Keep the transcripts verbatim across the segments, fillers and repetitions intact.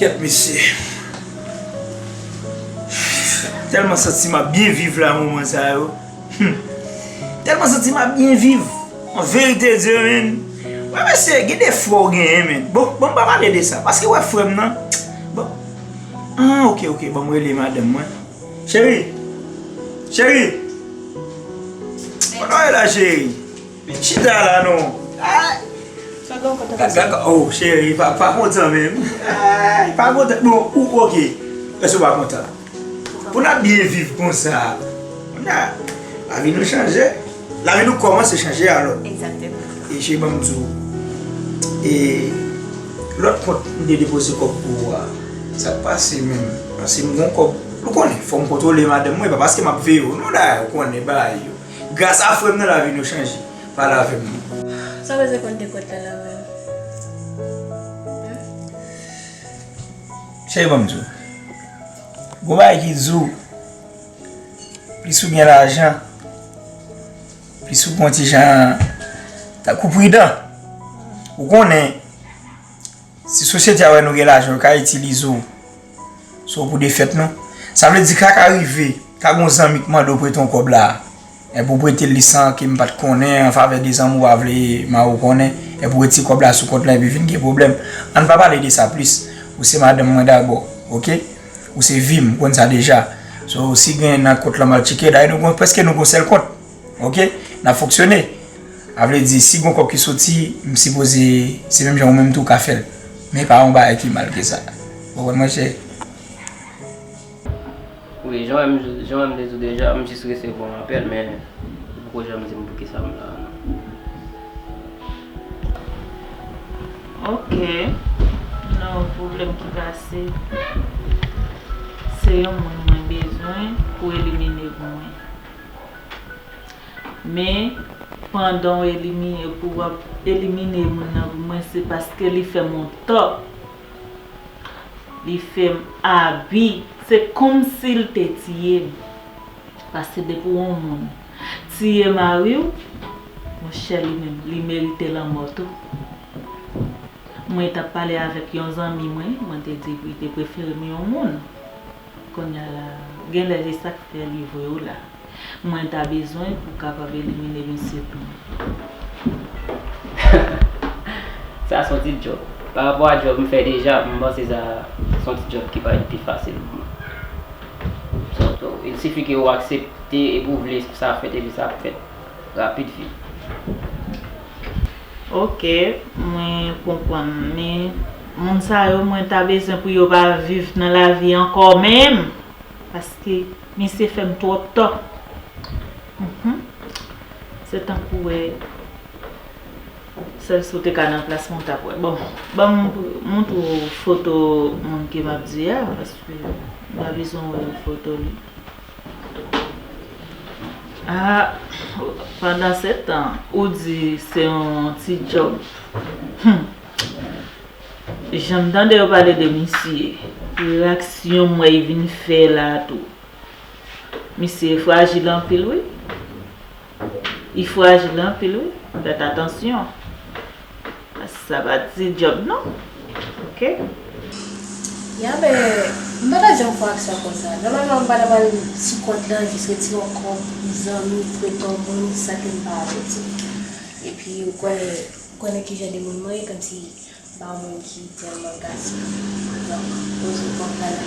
Kèt mesye. Tèlman santi m ap byen viv la moman sa yo. Hmm. Tèlman santi m ap byen viv. An verite Dye, men. Wè mesye, gen de fwa w genyen, men. Bon, bon, m pa pale de sa. Paske wè frè m nan. Bon. Ah, ok, ok. Bon, m rele madanm mwen. Cheri. Cheri. Kote w ye la, cheri? Chita la non. Ay. Sa gen w kontan konsa? Oh, cheri, pa, pa kontan menm. Ay, pa kontan. Bon, ou, ok. Èske w pa kontan? Pou n ap byen viv konsa. Kounye a, lavi nou chanje. Lavi nou kòmanse chanje alò. Egzakteman. E cheri, ban m di w. E lòt kont m te depoze kòb pou ou a. Sa k pase menm? Paske m gon kòb. Ou konnen, fò m kontwole madanm mwen. E pa paske m ap veye w non, dayè, ou konnen bagay yo. Gras a frè m nan, lavi nou chanje. Pale avè m non. Sa w bezwen konn de kòb la la menm? Cheri, ban m di w. Gon bagay ki di w, plis ou gen lajan, plis ou gon ti jan tankou pridan. Ou konnen, si sosyete a wè nou gen lajan, yo ka itilize w. So pou defèt nou. Sa vle di ka ka rive, ka gon zanmi k mande w prete yon kòb la. Epi w prete l li san ke m pa t konnen, an favè de zanmi w pa vle mare w konnen. Epi w retire kòb la sou kont lan epi vin gen pwoblèm. Ann pa pale de sa plis. Ou se madanm mwen dabò, ok? Ou se vi m, ou konn sa deja. So si gen nan kont lan m al tcheke, dayè nou gon, prèske nou gon sèl kont. Ok? N ap fonksyone. A vle di, si gon kòb ki soti, m sipoze, se menm jan ou menm tou ka fè l. Men pa yon bagay ki mal ke sa. Ou konprann mwen, cheri? Wi, jan m, jan m te di w deja, m jis resevwa yon apèl, men ou poko janm di m poukisa m la a, non. Ok. Non, pwoblèm ki pase, se yon moun mwen bezwen pou elimine pou mwen. Men, pandan w elimine, pou w ap elimine moun nan pou mwen, se paske li fè m yon tò. Li fè m abi. Se kòmsi l te tiye m. Paske depi w yon moun tiye mari w, monchè, li menm, li merite lanmò tou. Mwen t ap pale avèk yon zanmi mwen, mwen te di li te prefere m yon moun. Kounye a la, genlè se sa k fè li voye w la. Mwen ta bezwen pou w kapab elimine misye pou mwen. Sa se yon ti djòb. Pa rapò a djòb m fè deja, m panse sa se yon ti djòb ki pa t pi fasil pou mwen. So, so, il sifi ke ou aksepte epi ou vle sa fèt epi sa ap fèt. Rapid vit. Ok, mwen konprann, men moun sa yo, mwen ta bezwen pou yo pa viv nan lavi ankò menm, paske misye fè m twòp tò. Mhm. Se tankou wè, sèl si w te ka nan plas mwen, w t ap wè. Bon, ban m montre w foto moun ke m ap di a, paske m ta bezwen wè foto li. Ah, pandan se tan, ou di se yon ti djòb. Hmm. Jan m tande yo pale de misye, reyaksyon m wè y vin fè la tou. Misye frajil anpil, wi. Li frajil anpil, wi. Fèt atansyon. Sa pa ti djòb non. Ok. Ya, men, m pa ta janm fè aksyon konsa. Nòmalman, m pa ta pral sou kont lan, jis retire yon kòb pou zanmi, prete yon moun, san ke m pa avèti. Epi, ou konnen, ou konnen ki jan de moun mwen ye, kòmsi m pa yon moun ki tèlman gaspiye. Donk, poze kòb la la.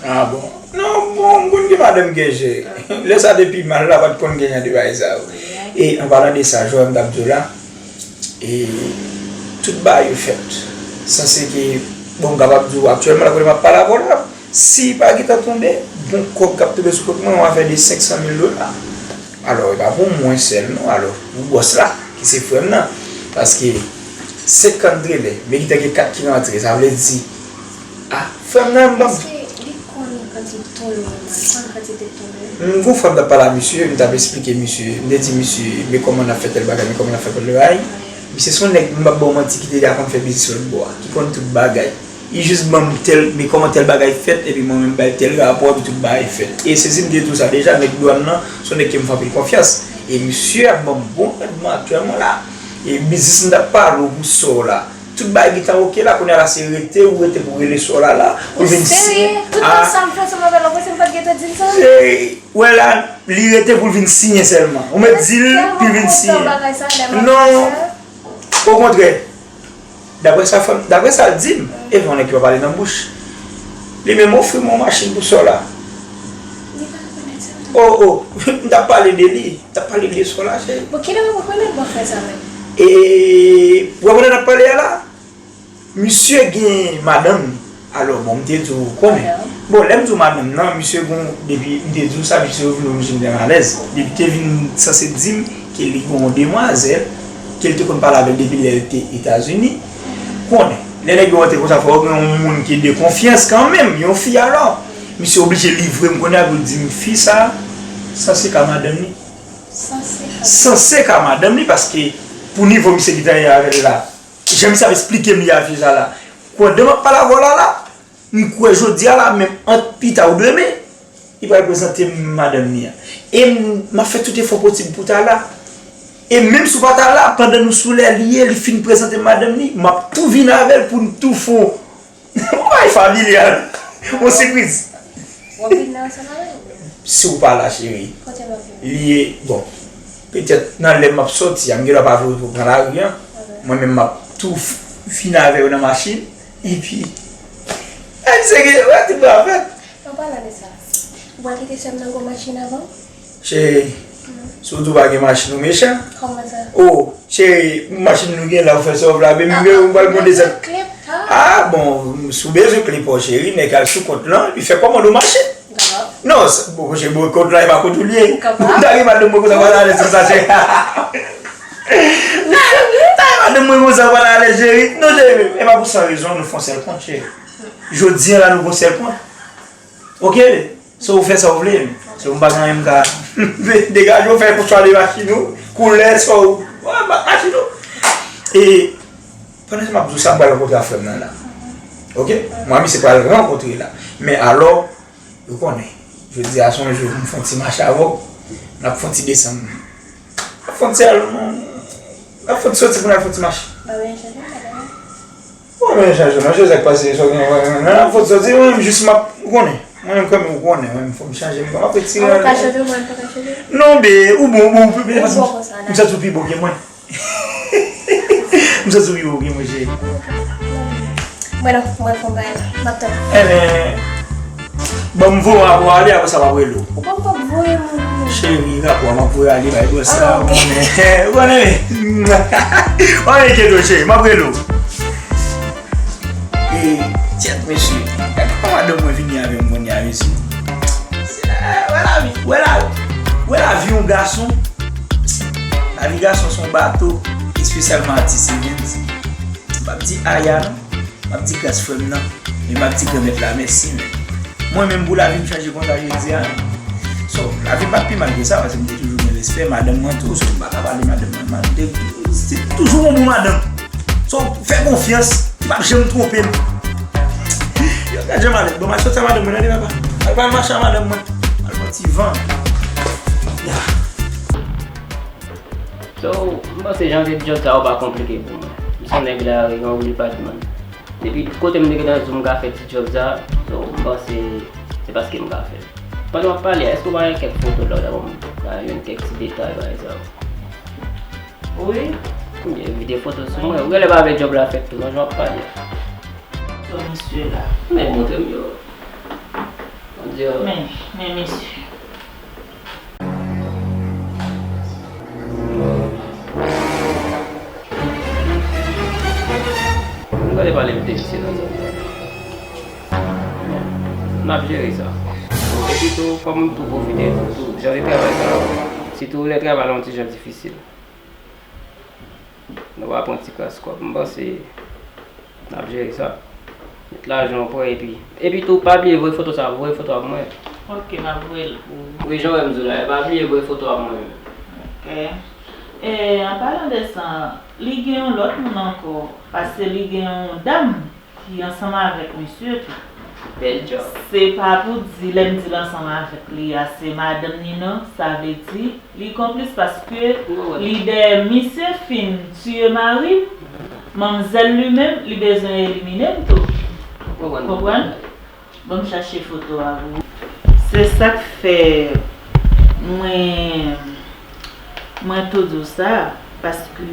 Ah bon? Non, bon, m konn gen madanm gen jere. Lè sa te pi mal la, pa t konn gen jan de bagay sa yo. E, an palan de sa, Joel, m t ap di w la, e, tout bagay yo fèt. Sanse ke, bon, m kapab di w aktyèlman, la kote m ap pale avè w la, si pa gentan tonbe, bon kòb k ap tonbe sou kont mwen, yon afè de senk san mil dola. Alò, e pa pou mwen sèl, non. Alò, pou bòs la, ki se frè m nan. Paske, senkant trelè, men gentan gen kat ki rantre, sa vle di, ah, frè m nan, m ban m. Èske li konn kantite ton yo nòmal? Konn kantite ton yo? M gon fwa m t ap pale a misye, m t ap esplike misye, m te di misye, men kòman n ap fè tèl bagay, men kòman n ap fè tèl bagay. Misye se yon nèg, m p ap ba w manti, ki te deja konn fè biznis lòt bò a, ki konn tout bagay. Li jis ban m tèl, men kòman tèl bagay fèt, epi mwen menm bay tèl rapò, epi tout bagay fèt. E sezi m te di w sa deja, nèg dwàn nan, se yon nèg ke m fè anpil konfyans. E misye ap ban m bon randman aktyèlman la. E biznis m t ap pale w pou sa w la. Tout bagay gentan oke la, kounye a la se rete, ou rete pou rele sè w la la, pou l vin siyen. Ou serye? Tout tan sa m fè ansanm avè l, ou panse m pa t gentan di l sa? Ou wè la, li rete pou l vin siyen sèlman. Ou mèt di l pou l vin siyen. Non, okontrè, daprè sa fanm, daprè sa l di m, e fè yon nèg ki pa pale nan bouch. Li menm ofri m yon machin pou sè w la. Oh, oh, m t ap pale de li, m t ap pale de sè w la, cheri. Bon, kilè w rekonèt bòfrè sa menm? E, ou wè kote n ap pale a la? Misye gen madanm li. Alò, bon, m te di w, ou konnen. Bon, lè m di w madanm nan, misye gon, depi m te di w sa, misye vin oblije m te alèz. Depi te vin sanse di m ke li gon yon demwazèl, ke l te konn pale avè l depi lè l te Etazini. Konnen, lè nèg yo rantre konsa, fò yo gen yon moun ki de konfyans kanmenm, yon fi alò. Misye oblije livre m kounye a pou l di m fi sa, sanse ka madanm li. Sanse ka madanm li, paske pou nivo misye gentan ye avè l la, jan misye ap esplike m li a fi sa la. Pandan m ap pale avè w la la, m kwè jodi a la, menm ant pita ou demen, li pral prezante m madanm li a. E m, m ap fè tout efò posib pou ta la. E menm si w pa ta la, pandan nou sou lè li ye, li fin prezante m madanm li, m ap tou vin avè l pou n tou fè yon bagay familyal. Yon sipriz. W ap vin la ansanm avè l? Si w pa la, cheri. Kote w ap vin? Li ye, bon, petèt nan lè m ap sòti a, m gen dwa pa vle w pran lari a. Mwen menm, m ap tou f-, vin avè w nan machin. Epi, ay, se gen, wè, tout bagay fèt. An palan de sa, ou pral kite sè m nan gwo machin avan? Cheri, si w di w pa gen machin, ou mechan. Kòman sa? Oh, cheri, machin nou gen la, ou fè sa w vle, baby, m gen, ou pral pran desann. Ah, bon, si w bezwen kle pa w, cheri, nèg al sou kont lan, li fè kòmande w machin. Non, bon, cheri, bon, kont lan, e pa kont ou li ye. Ou ta gen madanm mwen konsa, w pa ta alèz konsa, cheri. Ta gen madanm mwen konsa, w pa ta alèz, cheri. Non, cheri, e pa pou san rezon, nou fè yon sèl kont, cheri. Jodi a la, nou gon sèl kont. Oke? So, ou fè sa w vle. So, m pa gen anyen m ka degaje w, fè chwa de machin ou, koulè sa w, wè, ma-, machin ou. E, pandan m ap di w sa, m pral rankontre ak frè m nan la. Oke? Mwen, misye pral rankontre la. Men alò, ou konnen, jodi a se yon jou, m fè yon ti mache avè w, n ap fè yon ti desann. N ap fè yon ti al, n ap fè yon ti soti pou n al fè yon ti mache. Pa gen chanje, pa gen. Mwen menm chanje non, Joseph pase sou gen mwen menm nan fòt sòti, mwen menm jis m ap, ou konnen. Mwen menm kanmenm ou konnen, mwen menm fò m chanje, mwen m ap retire. Ou ka chanje, mwen m pa ka chanje. Non, be, ou bon, ou bon, ou pi, ou bon konsa la. M santi w pi bon ke mwen. M santi w pi bon ke mwen, cheri. Mwen non, mwen fò m bay la. M ap tann. Enben, Bon, m voye w ale, apre sa m ap rele w. Ou pa, ou p ap voye m. Cheri, rapò a m ap voye ale bay bòs la, ou konnen. Ou konnen. Ou konnen kado, cheri, m ap rele w. E, tèt, mesye, gad kòman madanm mwen vini avè m kounye a, mesye. Wè lavi, wè la, wè lavi yon gason. Lavi gason se yon bato, espesyalman atis Evens. M p ap di Aya non. M ap di gras frè m nan, e m ap di Granmèt la mèsi, men. Mwen menm pou lavi m chanje konsa jodi a. So, lavi m pa t pi mal ke sa, paske m te toujou gen respè, madanm mwen tou, so, m pa ka pale madanm mwen mal. M te, se toujou yon bon madanm. So, fè konfyans, li p ap janm twonpe m. Yo, gad jan malèt, bon, m al sòti ak madanm mwen, tande papa. Al pral mache ak madanm mwen. Al pran ti van. Ya. So, m panse jan se djòb sa yo pa konplike pou mwen. M se yon nèg lari, yon real bad man. Depi kote m te gentan di w m ka fè ti djòb sa, so, m panse se paske m ka fè l. Pandan w ap pale a, èske w pa gen kèk foto la, w ta ban m, ta jwenn kèk ti detay bagay sa yo? Wi. Ebyen, vide foto sou mwen. Ou genlè pa vle djòb la fèt tou, non, jan w ap pale a. Foto misye la. Men, montre m yo. Bondye. Men, men misye. Nou gade pale m te misye nan zòn nan. N ap jere sa. Epi tou, fò m tou pwofite di w tou, jan de travay sa yo, sitou lè travay la yon ti jan difisil. Nou va pran ti kras kòb. M panse n ap jere sa. Met lajan w prè epi, epi tou, pa bliye voye foto sa, voye foto a mwen. Ok, m ap voye l pou ou. Wi, jan w wè m di w la, pa bliye voye foto a mwen. Ok. E, an palan de sa, li gen yon lòt moun ankò, paske li gen yon dam ki ansanm avèk misye tou. Bèl djòb. Se pa pou di, lè m di l ansanm avèk li a, se madanm ni non, sa vle di, li konplis paske li dèyè misye fin tiye mari m. Manmzèl li menm, li bezwen elimine m tou. Konprann? Konprann? Ban m chache foto a pou ou. Se sa k fè mwen, mwen tou di w sa, paske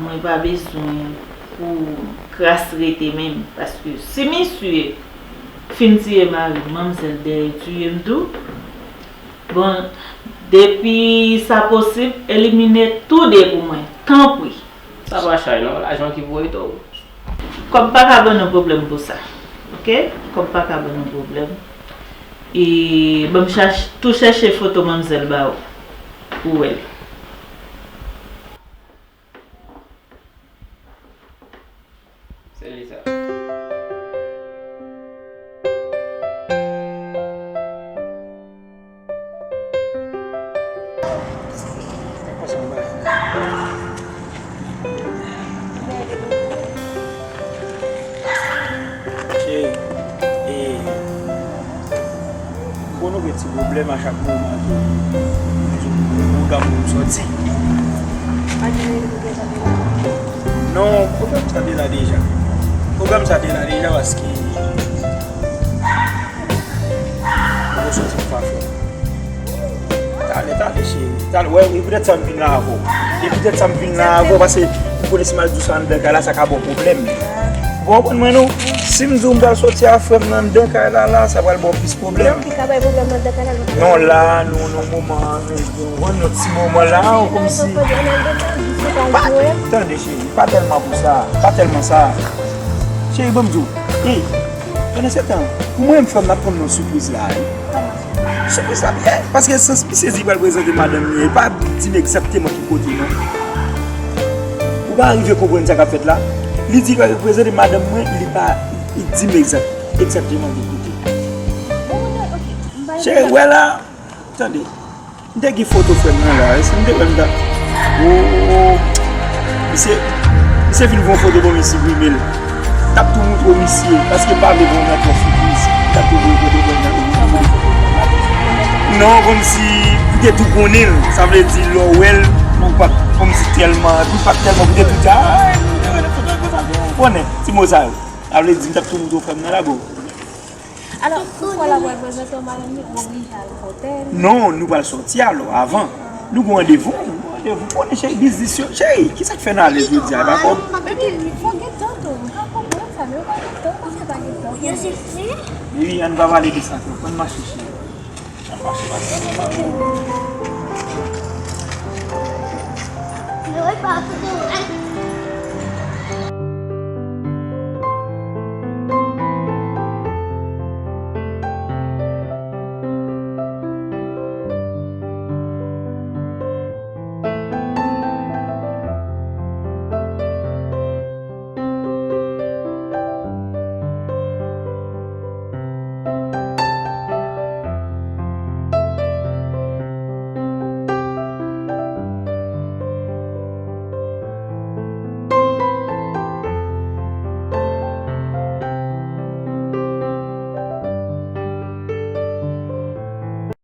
mwen pa bezwen pou kras rete menm. Paske si misye fin tiye mari m, manmzèl dèyè tiye m tou. Bon, depi sa posib, elimine tou de pou mwen, tanpri. Sa pa chay non, lajan ki voye to. Kòb pa ka ban nou pwoblèm pou sa. Oke? Kòb pa ka ban nou pwoblèm. E ban m chach-, tou chèche foto manmzèl ba ou, pou w wè l. Se li sa. Cheri, e, bon, nou gen ti pwoblèm a chak moman ke pwogram pou m sòti. Non, pwogram sa te la deja. Pwogram sa te la deja paske Ou soti pou pa fè. Talè, talè, cheri. Talè, wè, e poutèt sa m vin la avè w. E poutèt sa m vin la avè w, paske m konnen si m al di w sa anndan kay la, sa ka ba w pwoblèm. Ou konprann mwen, non? Si m di w m pral sòti a frè m nan anndan kay la, la, sa pral ba w plis pwoblèm. Non, ki ka bay pwoblèm anndan kay la, non? Non, la, nou, nan moman an, nou, nou, nou, ti moman la, ou kòmsi. Pa, tande, cheri, pa tèlman pou sa, pa tèlman sa. Cheri, ban m di w, ey, Pandan se tan, pou mwen menm frè m, m ap tann nan sipriz la, wi. Sipriz la, byen, paske sans misye di li pral prezante madanm li, li pa di m egzakteman ki kote, non. Ou pa rive konprann sa k ap fèt la? Li di li pral prezante madanm mwen, li pa di m egzak-, egzakteman ki kote. Cheri, wè la, tande. M te gen foto frè m nan la, si m te wè m ta. Oh, misye, misye vin voye foto ban m, li siprime l. M t ap tou moutre w misye, paske m pa vle ban w nan twòp sipriz. M t ap tou voye foto frè m nan. Non, kòmsi m te tou konnen l. Sa vle di, lè w wè l, ou pa t kòmsi tèlman, ou pa t tèlman, ou te tou di, ah, ou konnen, ti mo sa yo. Sa vle di, m t ap tou moutre w frè m nan la, bro. Alò, pou fwa la pral prezante w madanm li, ou oblije al kote l? Non, nou pral sòti alò, avan. Nou gen randevou, nou gen randevou. Konnen cheri biznis yo. Cheri, kisa k fè n alèz jodi a, e pa kòb? Baby, fò gen tan tou. M ka konprann sa, men ou pa gen tan, ou pa gen tan. Yo se frè? Baby, ann pa pale de sa, frè. Ann mache, cheri. Ann mache, madanm. Yo pa kote w.